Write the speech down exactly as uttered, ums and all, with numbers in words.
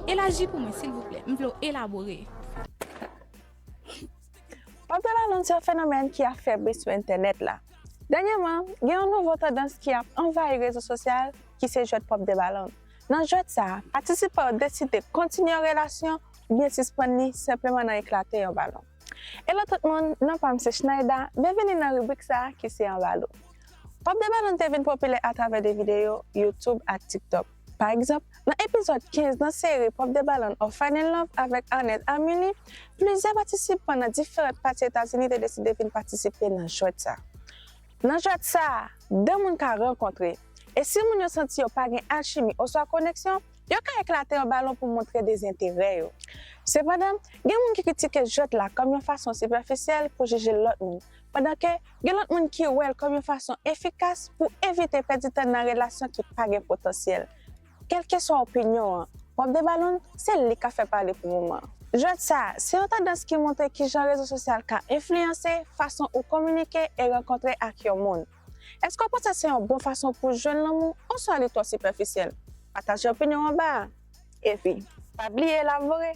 Elaji pou mwen, silvouplè. M vle w elabore. Pop de balon se yon fenomèn ki ap fè bri sou entènèt la. Dènyèman, gen yon nouvo tandans ki ap anvayi rezo sosyal ki se jwèt pop de balon. Nan jwèt sa a, patisipan yo deside kontinye yon relasyon oubyen sispann li senpleman nan eklate yon balon. Hello tout moun, non pa m se Schneider, byenvini nan ribrik sa a ki se Anbalo. Pop de balon te vin popilè atravè de videyo YouTube ak TikTok. Pa egzanp, nan epizòd kenz nan seri Pop de balon of Finding Love avèk Arnette Amuli, plizyè patisipan nan diferan pati Etazini te deside vin patisipe nan jwèt sa. Nan jwèt sa, de moun ka rankontre. E si moun yo santi yo pa gen alchimi oswa koneksyon, yo ka eklate yon balon pou montre dezenterè yo. Sepandan, gen moun ki kritike jwèt la kòm yon fason sipèfisyèl pou jije lòt moun, pandan ke gen lòt moun ki wè l kòm yon fason efikas pou evite pèdi tan nan relasyon ki pa gen potansyèl. Kèlkeswa opinyon an, pop de balon se li k ap fè pale pou moman an. Jwèt sa, se yon tandans ki montre kijan rezo sosyal ka enfliyanse fason ou kominike e rankontre ak yon moun. Èske w panse se yon bon fason pou jwenn lanmou oswa li twò sipèfisyèl? Pataje opinyon w anba a. Epi, pa bliye elabore.